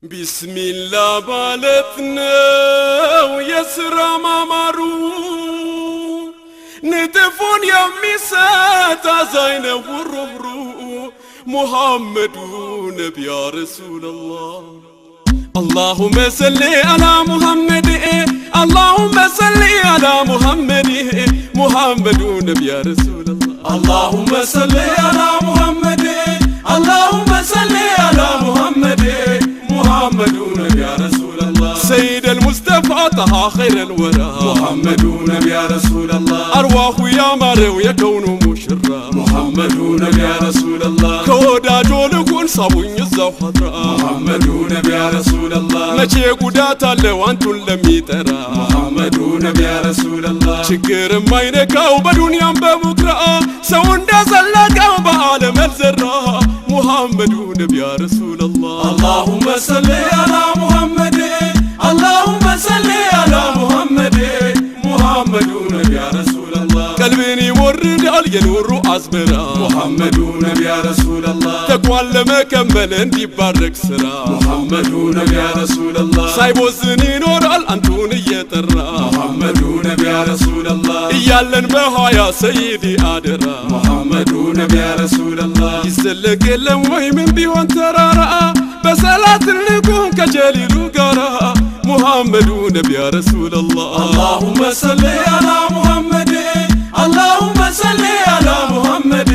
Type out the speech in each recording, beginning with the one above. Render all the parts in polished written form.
ቢስሚላ ማለት ነው የሥራ ማማሩ፣ ንጥፉን የሚሰጥ አዛኝ ነው ሩህሩህ ሙሐመዱ ነቢያ ረሱለላህ። اللهم صل على محمد، اللهم صل على محمد، محمد نبي يا رسول الله. اللهم صل على محمد، اللهم صل على محمد، محمد نبي يا رسول الله. سيد المصطفى طه خير الورى، محمد نبي يا رسول الله. አርዋሁ ያማረው የከውኑ ሙሽራ፣ محمد نبي يا رسول الله. ከወዳጆ ልኩን ሳቡኝ እዛው ሀድራ፣ محمد نبي يا رسول الله. መቼ ጉዳት አለው አንቱን ለሚጠራ፣ محمد نبي يا رسول الله. ችግር የማይነካው በዱንያም በቡክራ፣ ሰው እንዳዘለቀው በዓለም አልዘራ ሙሐመዱ ነቢያ ረሱለላህ። اللهم صل على محمد، اللهم صل على محمد، محمد نبي يا رسول الله. ቀልብን ይወርዳል የኑሩ አዝመራ፣ محمد نبي يا رسول الله. ተቋን ለመከመል እንዲባረክ ስራ፣ محمد نبي يا رسول الله. ሳይቦዝን ይኖራል አንቱን እየጠራ፣ محمد نبي يا رسول الله. እያለን በሃያ ሰይዲ አደራ፣ محمد نبي يا رسول الله. ይዘለቅ የለም ወይ ምን ቢሆን ተራራ፣ በሰላት ልኩን ከጀሊሉ ጋራ ሙሐመዱ ነቢያ ረሱለላህ። اللهم صل على محمد، اللهم صل على محمد،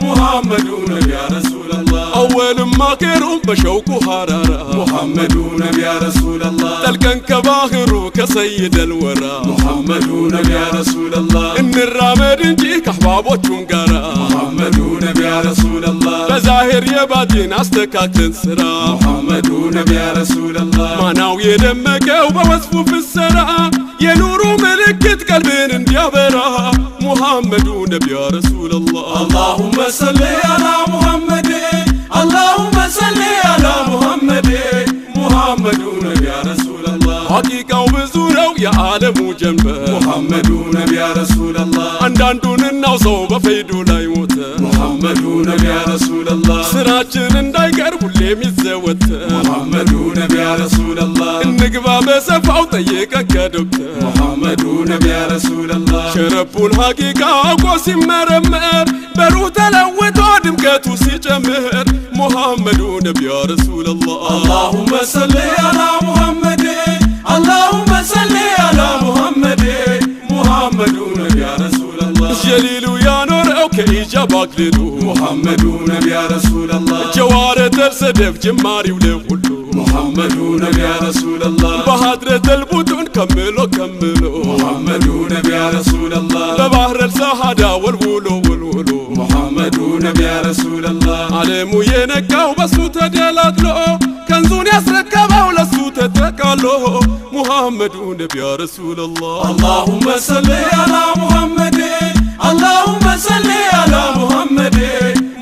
محمد نبي يا رسول الله. አወልም አኼሩም በሸውቁ ሐራራ፣ محمد نبي يا رسول الله. ጠልቀን ከባህሩ ከሰይደል ወራ፣ محمد نبي يا رسول الله. እንራመድ እንጂ ከአሕባቦቹን ጋራ፣ محمد نبي يا رسول الله. በዛሄር የባጢን አስተካክለን ስራ፣ محمد نبي يا رسول الله. ማናው የደመቀው በወስፉ ፍሰራ፣ የኑሩ ምልክት ቀልብን እንዲያበራ ሙሐመዱ ነቢያ ረሱለላህ። اللهم صل على محمد، اللهم صل على محمد، محمد نبي يا رسول الله. ሐቂቃው ብዙ ነው የዓለሙ ጀንበር፣ محمد نبي يا رسول الله. አንዳንዱን እናውሰው በፈይዱ ላይ ሞተ፣ محمد نبي يا رسول الله. ስራችን እንዳይቀር ሁሌም ይዘወተር፣ محمد نبي يا رسول الله. እንግባ በሰፋው ጠይቀን ከዶክተር፣ محمد نبي يا رسول الله. ሸረቡን ሐቂቃ አውቆ ሲመረመር፣ በሩህ ተለውጦ ድምቀቱ ሲጨምር ሙሐመዱ ነቢያ ረሱለላህ። اللهم صل على محمد، اللهم صل على محمد، محمد نبي يا رسول الله. ጀሊሉ ያኖረው ከኢጃብ አክሊሉ፣ محمد نبي يا رسول الله. ጀዋረተል ሰደፍ ጅማሪው ለሁሉ፣ محمد نبي يا رسول الله. በሀድረተል ቡጡን ከምሎ ከምሎ፣ محمد نبي يا رسول الله. በባህረል ሰሃዳ ወልውሎ ወልውሎ፣ محمد نبي يا رسول الله. ዓለሙ የነካው በሱ ተደላድሎ፣ ከንዙን ያስረከበው ለሱ ተጠቃሎ ሙሐመዱ ነቢያ ረሱለላህ። اللهم صل على محمد، اللهم صل على محمد،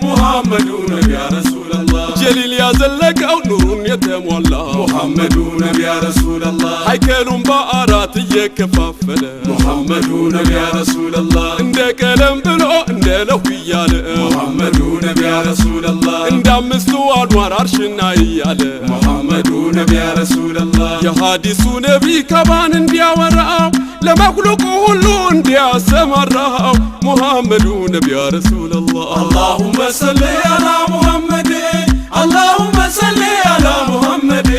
محمد نبي يا رسول الله. ጀሊል ያዘለቀው ኑሩን የተሟላ፣ محمد نبي يا رسول الله. ሃይከሉን በአራት እየከፋፈለ፣ محمد نبي يا رسول الله. እንደ ቀለም ብሎ እንደ ለሁ እያለ፣ محمد نبي يا رسول الله. እንደ አምስቱ አንዋር አርሽና እያለ፣ محمد نبي يا رسول الله. የሐዲሱ ነቢ ከባን እንዲያወራው ለመክሉቁ ሁሉ እንዲያሰማራው ሙሐመዱ ነቢያ ረሱለላህ። اللهم صل على محمد، اللهم صل على محمد،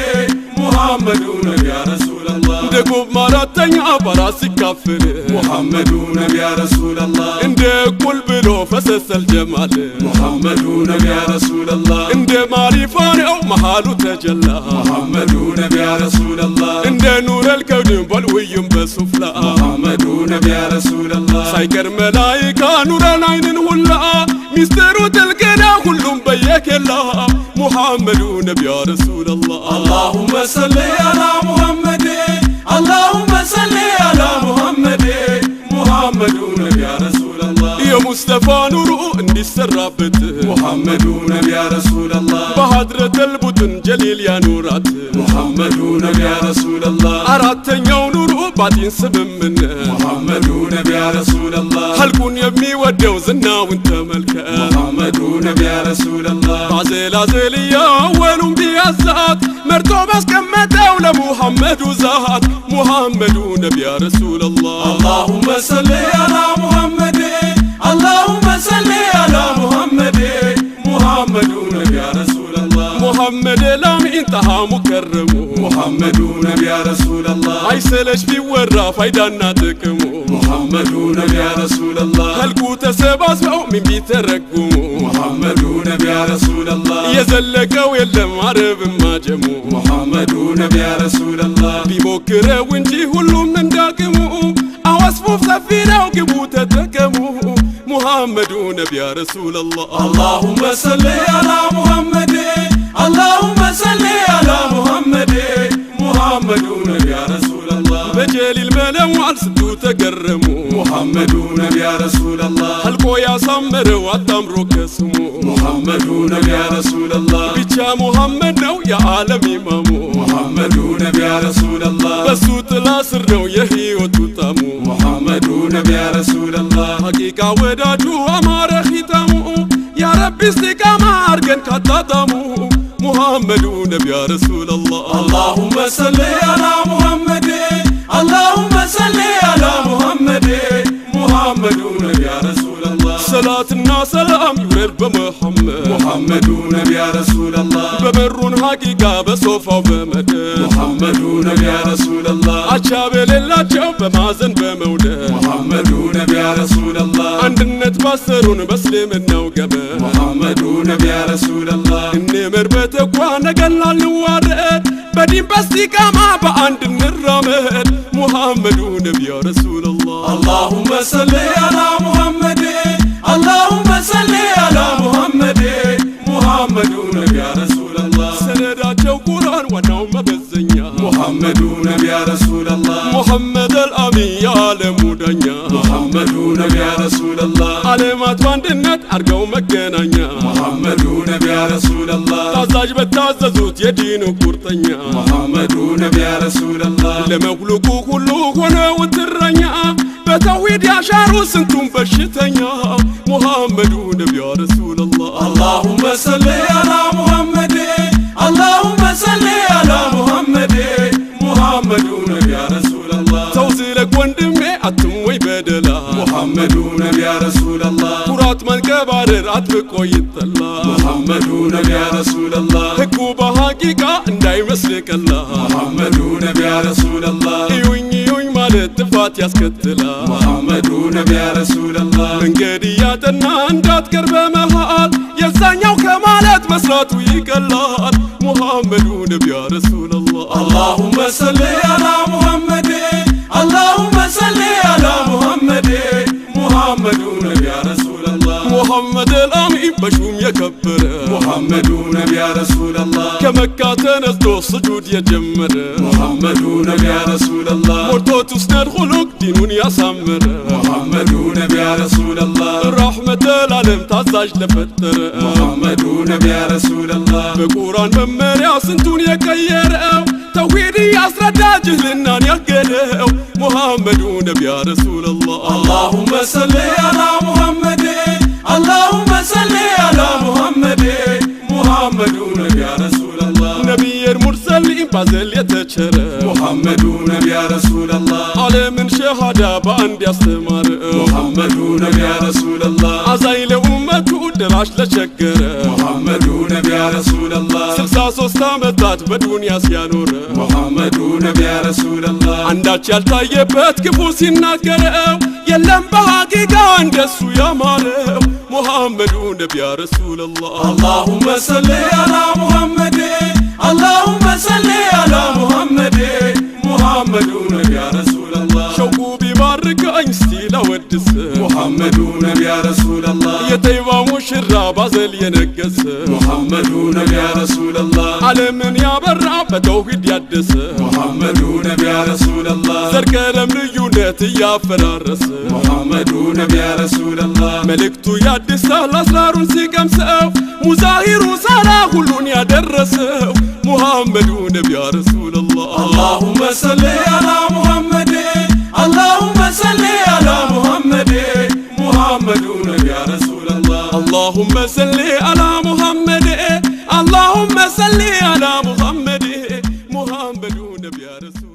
محمد نبي يا رسول الله. እንደ ጎብ አራተኛ በራስ ሲካፈል፣ محمد نبي يا رسول الله. እንደ እኩል ብሎ ፈሰሰል ጀማል፣ محمد نبي يا رسول الله. እንደ ማሪፋ ነው መሃሉ ተጀላ፣ محمد نبي يا رسول الله. እንደ ኑረል ከውድን በልውይም በሱፍላ፣ محمد نبي يا رسول الله. ሳይቀር መላይካ ኑረን አይንን ሁላ፣ ሚስጥሩ ጥልቅ ነው ሁሉም በየኬላ ሙሐመዱ ነቢያ ረሱለላህ። اللهم صل على محمد، اللهم صل على محمد، محمد نبي يا رسول الله. የሙስጠፋ ኑሩ እንዲሰራበት፣ محمد نبي يا رسول الله. በሀድረተል ቡጥን ጀሊል ያኑራት፣ محمد نبي يا رسول الله. አራተኛው ኑሩ ባጢን ስምምነት፣ محمد نبي يا رسول الله. ኸልቁን የሚወደው ዝናውን ተመልከት፣ محمد نبي يا رسول الله. ባዘላዘልያ አወሉን ቢያዛት መርጦ ለሙሐመዱ ዛት ሙሐመዱ ነቢያ ረሱለላህ። اللهم صل على محمد اللهم صل على محمد محمد نبي رسول الله። ሙሐመድ ላሚን ጠሃ ሙከረሙ محمد نبي رسول الله። አይሰለች ቢወራ ፋይዳና ጥቅሙ محمد نبي رسول الله። ኸልቁ ተሰባስበው ምን ቢተረጉሙ محمد نبي رسول الله። የዘለቀው የለም አረብም አጀሙ محمد نبي رسول الله። ቢሞክረው እንጂ ሁሉም እንዳቅሙ አወስፉፍ ሰፊ ነው ግቡ ተጠቀሙ ሙሐመዱ ነቢያ ረሱለላህ። اللهم صل على محمد اللهم صل على محمد محمد نبي رسول الله። በጀሊል መለዋል ስንቱ ተገረሙ محمد نبي رسول الله። ኸልቆ ያሳመረው አጣምሮ ከስሙ محمد نبي رسول الله። ብቻ ሙሐመድ ነው የዓለም ኢማሙ محمد نبي رسول الله። በሱ ጥላ ስር ነው የሕይወቱ ጣሙ محمد نبي رسول الله። ሐቂቃ ወዳጁ አማረ ኺታሙ ያ ረቢ እስቲቃማ አርገን ካጣጣሙ ሙሐመዱ ነቢያ ረሱለላህ። اللهم صل على محمد اللهم صل على محمد محمد نبي رسول الله። ሰላትና ሰላም ይውረድ በመሐመድ محمد نبي رسول الله። በበሩን ሐቂቃ በሶፋው በመደብ محمد نبي رسول الله። አቻ በሌላቸው በማዘን በመውደድ محمد نبي رسول الله። አንድነት ባሰሩን በእስልምናው ገመድ محمد نبي رسول الله። እንመር በተቋ ነገን ላንዋረድ በዲን በስቲቃማ በአንድ እንራመድ ሙሐመዱ ነቢያ ረሱለላህ። اللهم صل على محمد اللهم صل على محمد محمد نبي رسول الله። ሰነዳቸው ቁርአን ዋናው መመዘኛ محمد نبي رسول الله። ሙሐመድ አልአሚን የዓለሙ ዳኛ محمد نبي رسول الله። ዓለማት በአንድነት አድርገው መገናኛ محمد نبي رسول الله። ታዛዥ በታዘዙት የዲኑ ቁርጠኛ محمد نبي رسول الله። ለመክሉቁ ሁሉ ሆነው እረኛ በተውሂድ ያሻሩ ስንቱን በሽተኛ ሙሐመዱ ነቢያ ረሱለላህ። اللهم صل على محمد اللهم صل على محمد محمد نبي رسول الله። ተው ዝለቅ ወንድሜ አትም ወይ በደላ محمد نبي رسول الله። ኩራት መንቀባረር አጥብቆ ይጠላ محمد نبي رسول الله። ሕጉ በሐቂቃ እንዳይመስል ቀላል محمد نبي رسول الله። እዩኝ እዩኝ ማለት ጥፋት ያስከትላል محمد نبي رسول الله። መንገድ እያጠና እንዳትቀር በመሃል የዛኛው ከማለት መስራቱ ይቀላል ሙሐመዱ ነቢያ ረሱለላህ። اللهم صل على محمد اللهم صل على محمد محمد نبي رسول الله። ሙሐመድ አልአሚን በሹም የከበረ محمد نبي رسول الله። ከመካ ተነስቶ ስጁድ የጀመረ محمد نبي رسول الله። ሞልቶት ውስነድ ኹሉቅ ዲኑን ያሳመረ محمد نبي رسول الله። ረሕመተ ልዓለም ታዛዥ ለፈጠረ محمد نبي رسول الله። በቁርአን መመሪያ ስንቱን የቀየረው ተውሂድ ያስረዳ ጅህልናን ያገደው ሙሐመዱ ነቢያ ረሱለላህ። اللهم صل على محمد اللهم صل على محمد محمد نبي رسول الله። ነቢየር ሙርሰሊን ባዘል የተቸረ محمد نبي رسول الله። ዓለምን ሸሃዳ በአንድ ያስተማረ محمد نبي رسول الله። አዛኝ ለኡመቱ ደራሽ ለቸገረ محمد نبي رسول الله። 63 ዓመታት በዱንያ ሲያኖረ محمد نبي رسول الله። አንዳች ያልታየበት ክፉ ሲናገረው የለም በሐቂቃ እንደሱ ያማረው ሙሐመዱ ነቢያ ረሱለላህ። اللهم صل على محمد اللهم صل على محمد محمد نبي رسول الله። ሸውቁ ቢባርከኝ እስቲ ላወድስ محمد نبي رسول الله። የተይባ ሙሽራ ባዘል የነገሰ محمد نبي رسول الله። ዓለምን ያበራ በተውሂድ ያደሰ محمد نبي رسول الله። ዘር ቀለም ልዩነት እያፈራረሰ محمد نبي رسول الله። መልእክቱ ያድሳል አስራሩን ሲቀምሰው ሙዛሂሩ ሳላ ሁሉን ያደረሰው ሙሐመዱ ነቢያ ረሱለላህ። اللهم صل على محمد اللهم صل على محمد محمد نبي رسول الله። اللهم صل على محمد اللهم صل على محمد محمد ሙሐመዱ ነቢያ ረሱል።